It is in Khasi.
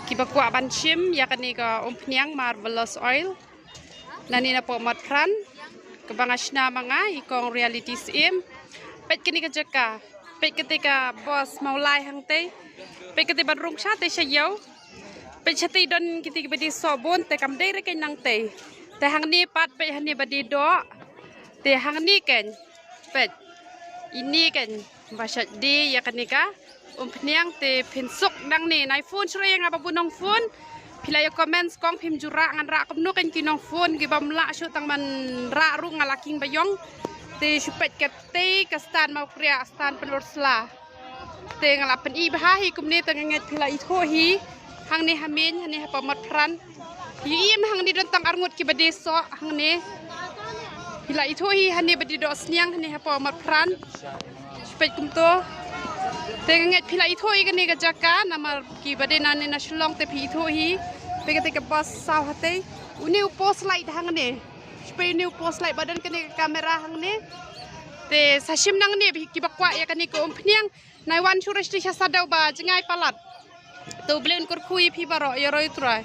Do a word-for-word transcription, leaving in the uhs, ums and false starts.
Kiba kwah ban shim ïa kane ka umphniang marvelous oil, nangne na Pop Mat Pran, kaba nga shna ma nga i kong Reality Syiem. Peit kane ka jaka, peit kata ka bos Mawlai hangtei, peit kata ban rung shatei sha ïew. Peit shatei don kata kaba die soh bun, te kam dei re kane nangtei. Te hangne pat peit hangne ba die doh. Te hangne kane, peit, ine kane ba shait die ïa kane ka umphniang. Te phin suk nangne, nai phone shuh ïa nga ba bun nong phone. Phi la ïa comment kong phim ju rah, ngan rah kumno kane ki nong phone kiba ym lah shuh tang ban rah ruh nga la king ba ïong. Te shu peit katei ka stand Mawkriah, stand Pynursla. Te nga la pyni bha hi kumne, te nga ngeit phi la ithuh hi. Hangne ha main, hangne ha Pop Mat Pran. Ïa im hangne don tang arngut kiba die soh hangne. Phi la ithuh hi hangne ba die doh sniang hangne ha Pop Mat Pran. Peit kumto. Te nga ngeit phi la ithuh hi kane ka jaka, namar kiba dei nangne na Shillong te phi ithuh hi. Peit kata ka bos saw hatei. Une u post light hangne. Peit une u post light ba don kane ka camera hangne. Te sa shim nangne, kiba kwah ïa kane ka umphniang, nai wan shuh re shatei sha Saddew ba jngai palat. To U Blei un kyrkhu ïa phi baroh, ïaroh ïa U Trai.